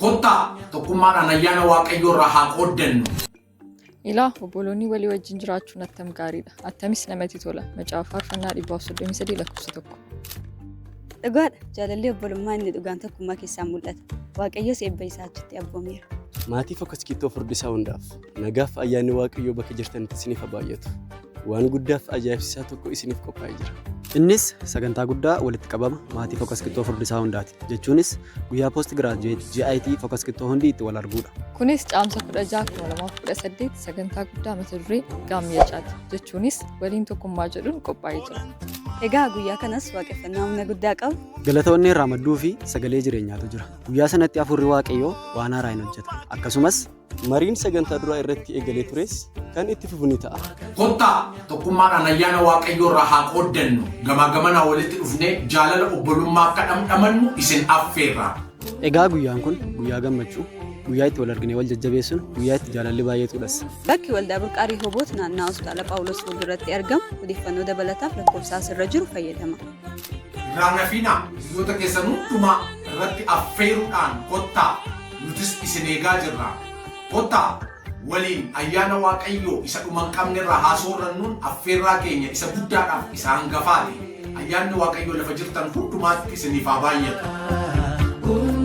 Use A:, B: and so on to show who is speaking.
A: Kottaa tokkummaadhaan ayyaana Waaqayyoo irraa haa qooddannu.
B: Ilaa, obboloonni walii wajjin jiraachuun attam gaariidha! Attamis namatti tola! Macaafa Faarfannaa 133 lakkoofsa 1.
C: Dhugaadha, jaalalli obbolummaa inni dhugaan tokkummaa keessaan mul'ata. Waaqayyos eebba isaa achitti abboomeera.
D: Maatii Focus Kittoo Furdisaa hundaaf nagaaf ayyaanni Waaqayyoo bakka jirtanitti isiniif haa baay'atu. Waan guddaaf ajaa'ibsiisaa tokko isiniif qophaa'ee jira.
E: Innis sagantaa guddaa walitti qabama maatii Focus Kittoo Furdisaa hundaati. Jechuunis guyyaa post graduate GIT Focus Kittoo hundi itti wal arguudha.
B: Kunis Caamsa 16, 2018 sagantaa guddaa mata duree Gaammiya Caati jechuunis waliin tokkummaa jedhuun qophaa'ee jira.
C: Egaa guyyaa kanas waaqeffannaa humna guddaa qabu.
E: Galata onnee irraa madduu fi sagalee jireenyaatu jira. Guyyaa sanatti hafuurri Waaqayyoo waan haaraa in hojjeta. Akkasumas.
D: Mariin sagantaa duraa irratti eegalee tures kan itti fufu ni ta'a.
A: Kottaa tokkummaadhaan ayyaana Waaqayyoo irraa haa qooddannu. Gamaa gamanaa walitti dhufnee jaalala obbolummaa akka dhamdhamannu isin affeerra.
E: Egaa guyyaan kun guyyaa gammachuu, guyyaa itti wal arginee wal jajjabeessinu, guyyaa itti jaalalli baay'eetudhas.
C: Bakki Waldaa Burqaa Rihoboot naannaa Hospitaala Phaawulos fuulduratti argama. Odeeffannoo dabalataaf lakkoofsa asirra jiru fayyadamaa.
A: Irraa hin hafinaa, hiriyoota keessan hundumaa irratti affeeruudhaan kottaa, nutis isin eegaa jirra. Kottaa waliin ayyaana Waaqayyoo isa dhuma hin qabne irraa haa soorrannuun affeerraa keenya isa guddaadhaaf isa hangafaati. Ayyaanni Waaqayyoo lafa jirtan hundumaatti isiniif haa baay'atu.